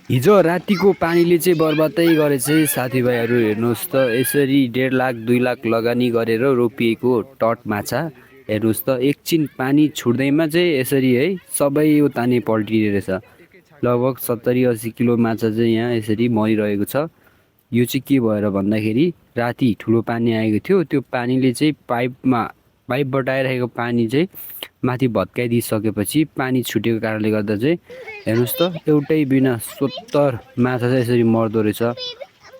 हिजो रातिको पानीले चाहिँ बर्बादै गरेछ है साथीभाइहरू। हेर्नुहोस् त, यसरी 1.5 लाख 2 लाख लगानी गरेर रोपिएको टट माछा हेर्नुहोस् त, एकछिन पानी छुट्दैमा चाहिँ यसरी है सबै उतानी पल्टिने रहेछ। लगभग 70-80 किलो माछा चाहिँ यहाँ यसरी मरिरहेको छ। यो चाहिँ के भएर भन्दाखेरि राति ठुलो पानी आएको थियो, त्यो पानीले चाहिँ पाइपबाट आइरहेको पानी चाहिँ माथि भत्काइदिइसकेपछि पानी छुटेको कारणले गर्दा चाहिँ हेर्नुहोस् त, एउटै बिना 70 माछा चाहिँ यसरी मर्दो रहेछ।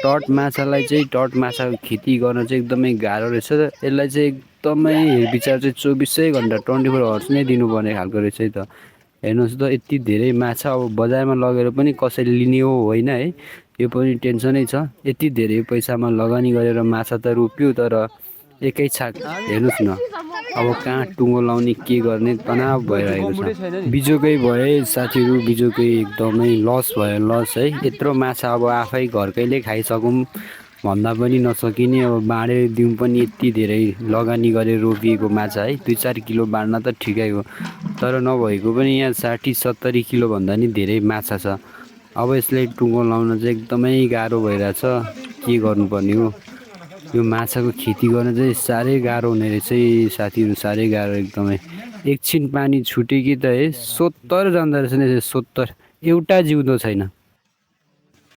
टट माछालाई चाहिँ, टट माछाको खेती गर्न चाहिँ एकदमै गाह्रो रहेछ। यसलाई चाहिँ एकदमै हेरविचार चाहिँ 24 घन्टा 24 आवर्स नै दिनुपर्ने खालको रहेछ है त। हेर्नुहोस् त, यति धेरै माछा अब बजारमा लगेर पनि कसैले लिने हो होइन है, यो पनि टेन्सनै छ। यति धेरै पैसामा लगानी गरेर माछा त रोप्यो, तर एकै छाक हेर्नुहोस् न, अब कहाँ टुङ्गो लाउने के गर्ने तनाव भइरहेको छ। बिजोकै भए साथीहरू, बिजोकै एकदमै लस भयो, लस है। यत्रो माछा अब आफै घरकैले खाइसकौँ भन्दा पनि नसकिने, अब बाँडेर दिउँ पनि यति धेरै लगानी गरेर रोपिएको माछा है, 2-4 किलो बाँड्न त ठिकै हो, तर नभएको पनि यहाँ 60-70 किलोभन्दा नि धेरै माछा छ। अब यसलाई टुङ्गो लाउन चाहिँ एकदमै गाह्रो भइरहेछ। के गर्नुपर्ने हो? यो माछाको खेती गर्न चाहिँ साह्रै गाह्रो हुने रहेछ है साथीहरू, साह्रै गाह्रो एकदमै। एकछिन पानी छुट्यो कि त है 70 जाँदो रहेछ नि, 70 एउटा जिउँदो छैन।